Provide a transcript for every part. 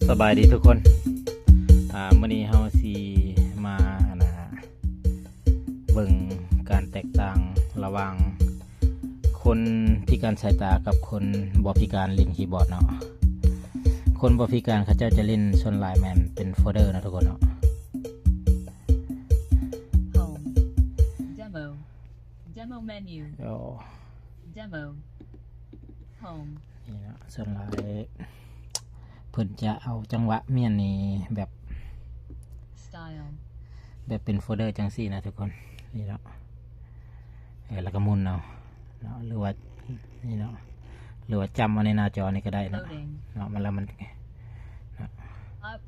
ສະບາຍດີທຸກຄົນ ອາ ມື້ນີ້ເຮົາຊິມາ ອັນນ່າ ເບິ່ງການແຕກຕ່າງລະຫວ່າງຄົນພິການສາຍຕາກັບຄົນບໍ່ພິການຫຼິ້ນຄີບອດເນາະ. ຄົນບໍ່ພິການເຂົາເຈົ້າຈະຫຼິ້ນສ່ວນຫຼາຍແມ່ນເປັນໂຟເດີເນາະທຸກຄົນເນາະ. Home. Demo. Demo menu. ໂອ້ Demo. Home. ນີ້ເນາະ ສ່ວນຫຼາຍເພິ່ນຈະເອົາຈັງຫວະມ້ຽນນີ້ແບບ Style. ແບບເປັນໂຟເດີຈັ່ງຊີ້ນະທຸກຄົນ ນີ້ເນາະ ເອີ ແລ້ວກໍໝູນເອົາເນາະ ຫຼືວ່າ ນີ້ເນາະ ຫຼືວ່າຈ້ຳເອົາໃນໜ້າຈໍນີ້ກໍໄດ້ເນາະ Loading. ເນາະ ມັນ ແລ້ວມັນ ເນາະ Up.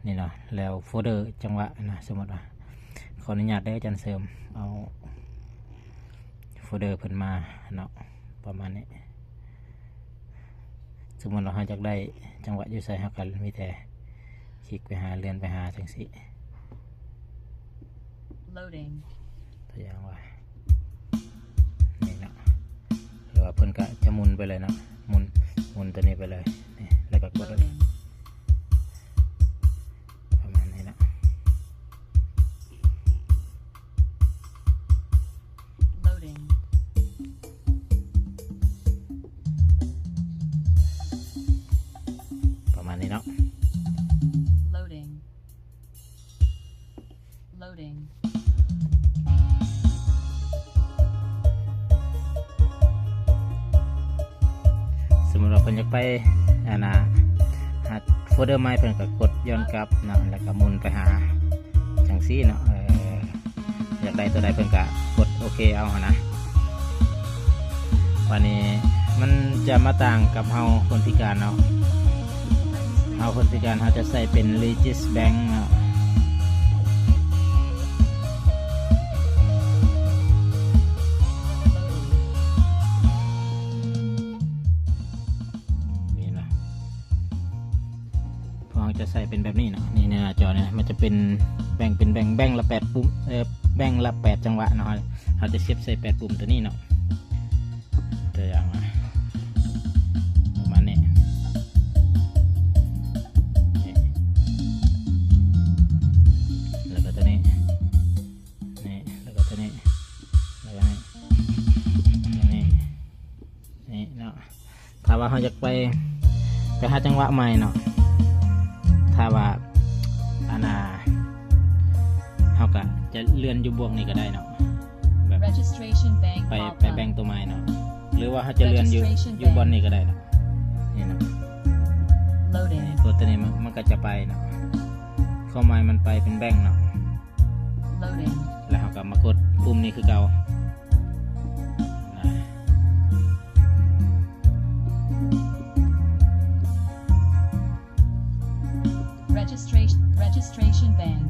ນີ້ເນາະ ແລ້ວໂຟເດີຈັງຫວະນະ ສົມມຸດວ່າ ຂໍອະນຸຍາດເດີອາຈານເສີມ ເອົາໂຟເດີເພິ່ນມາເນາະ ປະມານນີ້. ສົມມຸດວ່າເຮົາຢາກໄດ້ຈັງຫວະຢູ່ໃສ ເຮົາກໍມີແຕ່ຄລິກໄປຫາ ເລື່ອນໄປຫາຈັ່ງຊີ້ Loading. ຕົວຢ່າງວ່າ ນີ້ເນາະ ຫຼືວ່າເພິ່ນກໍຈະໝູນໄປເລີຍເນາະ ໝູນ ໝູນຕົວນີ້ໄປເລີຍ ນີ້ ແລ້ວກໍກົດ Loading. ປະມານນີ້ເນາະ Loading. ປະມານນີ້ເນາະ Loading. Loading. ສົມມຸດວ່າເພິ່ນຢາກໄປ ອັນນ່າ ຫາໂຟເດີໃໝ່ ເພິ່ນກໍກົດຍ້ອນກັບເນາະ ແລ້ວກໍໝູນໄປຫາຈັ່ງຊີ້ເນາະ ເອີ ຢາກໄດ້ຕົວໃດເພິ່ນກໍກົດໂອເຄເອົາຫັ້ນນະ. ບາດນີ້ມັນຈະມາຕ່າງກັບເຮົາຄົນພິການເນາະ ເຮົາຄົນພິການເຮົາຈະໃສ່ເປັນ Register Bank ເນາະ ນີ້ນະ ພວກເຮົາຈະໃສ່ເປັນແບບນີ້ເນາະ ນີ້ໃນໜ້າຈໍນີ້ນະ ມັນຈະເປັນແບ່ງເປັນແບ່ງ ແບ່ງລະແປດປຸ່ມ ເອີ ແບ່ງລະແປດຈັງຫວະເນາະ ເຮົາຈະສຽບໃສ່ແປດປຸ່ມຕົວນີ້ເນາະ ຕົວຢ່າງປະມານນີ້ ນີ້ ແລ້ວກໍຕົວນີ້ ນີ້ ແລ້ວກໍຕົວນີ້ ແລ້ວກໍນີ້ ນີ້ ນີ້ເນາະ. ຖ້າວ່າເຮົາຢາກໄປ ໄປຫາຈັງຫວະໃໝ່ເນາະ ຖ້າວ່າ ອັນນ່າ ເຮົາກໍຈະເລື່ອນຢູ່ບວກນີ້ກໍໄດ້ເນາະ ແບບ Registration Bank ໄປ Pop-up. ໄປແບ່ງຕົວໃໝ່ເນາະ ຫຼືວ່າເຮົາຈະເລື່ອນຢູ່ Registration Bank ຢູ່ບ່ອນນີ້ກໍໄດ້ເນາະ ນີ້ເນາະ Loading. ກົດຕົວນີ້ມັນ ມັນກໍຈະໄປເນາະ ຄວາມໝາຍມັນໄປເປັນແບ່ງເນາະ Loading. ແລ້ວເຮົາກໍມາກົດປຸ່ມນີ້ຄືເກົ່ານະ Registration, Registration Bank.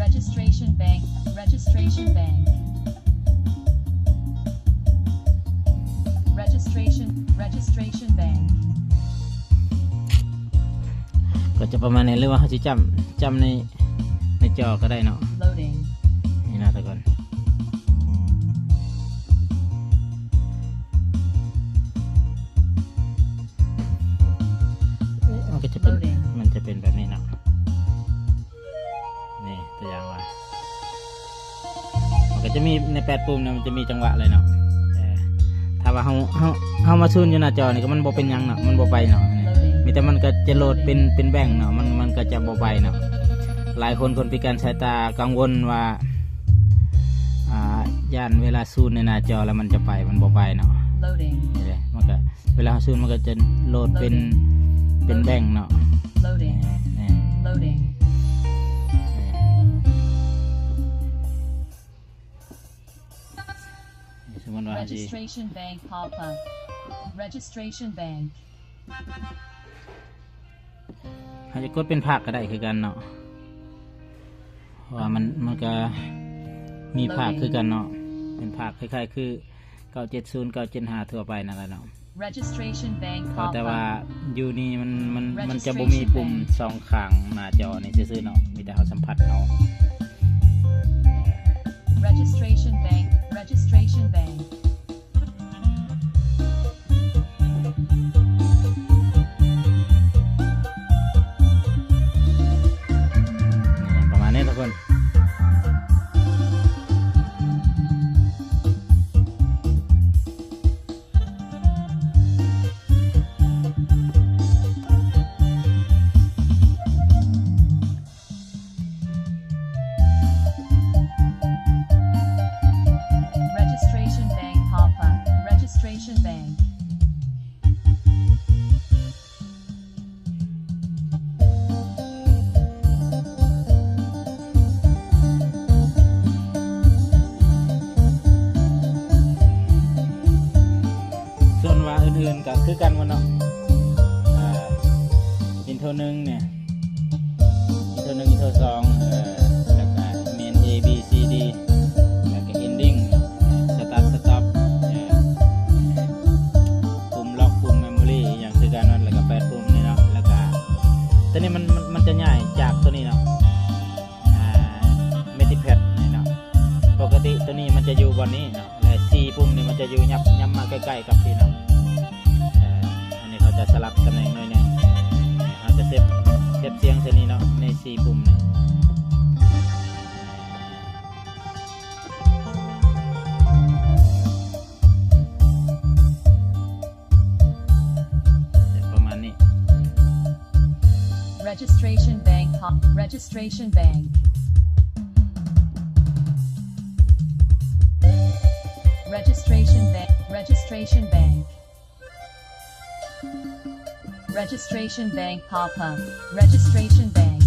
Registration Bank, Registration Bank. Registration, Registration Bank. ກໍຈະປະມານນີ້ ຫຼືວ່າເຮົາຊິຈ້ຳ ຈ້ຳໃນ ໃນຈໍກໍໄດ້ເນາະ Loading. ນີ້ນະທຸກຄົນ ມັນກໍຈະເປັນ Loading. ມັນຈະເປັນແບບນີ້ເນາະ ນີ້ຕົວຢ່າງວ່າ ມັນກໍຈະມີໃນແປດປຸ່ມນະ ມັນຈະມີຈັງຫວະເລີຍເນາະ ເອີ ຖ້າວ່າເຮົາ ເຮົາ ເຮົາມາຊູນຢູ່ໜ້າຈໍນີ້ກໍມັນບໍ່ເປັນຫຍັງເນາະ ມັນບໍ່ໄປເນາະ ມີແຕ່ມັນກໍຈະໂຫຼດເປັນ ເປັນແບ່ງເນາະ ມັນ ມັນກໍຈະບໍ່ໄປເນາະ. ຫຼາຍຄົນ ຄົນພິການສາຍຕາກັງວົນວ່າ ອ່າ ຢ້ານເວລາຊູນໃນໜ້າຈໍແລ້ວມັນຈະໄປ ມັນບໍ່ໄປເນາະ Loading. ເອີ ມັນກໍ ເວລາເຮົາຊູມມັນກໍຈະໂຫຼດເປັນ Loading. ເປັນແບ່ງເນາະ Loading. ແມ່ນ Loading. ແມ່ນ ສົມມຸດວ່າເຮົາຊິ Registration Bank pop up. Registration Bank. ເຮົາຈະກົດເປັນພາກກໍໄດ້ຄືກັນເນາະ ເພາະວ່າມັນ ມັນກໍມີພາກຄືກັນເນາະ ເປັນພາກຄ້າຍໆຄື ເກົ້າເຈັດສູນ ເກົ້າເຈັດຫ້າ ທົ່ວໄປນັ້ນແຫຼະເນາະ Registration Bank ເພາະແຕ່ວ່າ pop up. ຢູ່ນີ້ມັນ ມັນ ມັນຈະບໍ່ມີປຸ່ມ Registration Bank. ສອງຂ້າງໜ້າຈໍນີ້ຊື່ໆເນາະ ມີແຕ່ເຮົາສຳຜັດເອົາ Registration Bank. Registration Bank. ໂທໜຶ່ງນີ້ ໂທໜຶ່ງ ໂທສອງ ເອີ ແລ້ວກະເມນ A B C D ແລ້ວກະ ending start stop ເອີ ປຸ່ມ lock ປຸ່ມ memory ອີ່ຫຍັງຄືກັນເນາະ ແລ້ວກະແປດປຸ່ມນີ້ເນາະ ແລ້ວກະໂຕນີ້ມັນ ມັນ ມັນຈະຍ້າຍຈາກໂຕນີ້ເນາະ ອ່າ MIDI pad ນີ້ເນາະ ປົກກະຕິໂຕນີ້ມັນຈະຢູ່ບ່ອນນີ້ເນາະ ແລະ ສີ່ປຸ່ມນີ້ມັນຈະຢູ່ ຫຍັບ ຫຍັບມາໃກ້ໆກັບພີ້ເນາະ ເອີ ອັນນີ້ເຂົາຈະສະຫຼັບຕຳແໜ່ງໜ້ອຍໜຶ່ງ ເຮົາຈະເຊບ ເຊບສຽງໃສ່ນີ້ເນາະ ໃນສີ່ປຸ່ມນີ້ ປະມານນີ້ Registration bank pop. Registration bank. Registration bank. Registration bank. Registration bank pop up. Registration bank.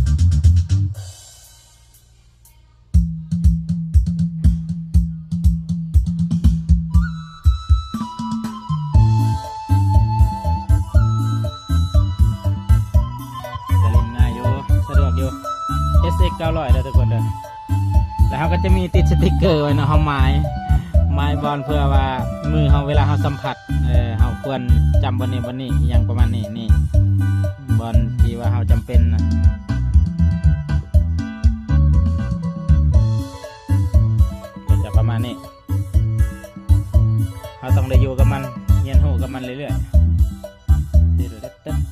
ກະຫຼິ້ນງ່າຍຢູ່ ສະດວກຢູ່ ເອັສເອັກເກົ້າຮ້ອຍເດີທຸກຄົນເດີ ແລ້ວເຮົາກໍຈະມີຕິດສະຕິກເກີໄວ້ເນາະ ເຮົາໝາຍ ໝາຍບ່ອນເພື່ອວ່າມືເຮົາ ເວລາເຮົາສຳຜັດ ເອີ ເຮົາຄວນຈ້ຳບ່ອນນີ້ ບ່ອນນີ້ ອີ່ຫຍັງປະມານນີ້ ນີ້ ບ່ອນທີ່ວ່າເຮົາຈຳເປັນນະ ກໍຈະປະມານນີ້ ເຮົາຕ້ອງໄດ້ຢູ່ກັບມັນ ຮຽນຮູ້ກັບມັນເລື້ອຍໆ.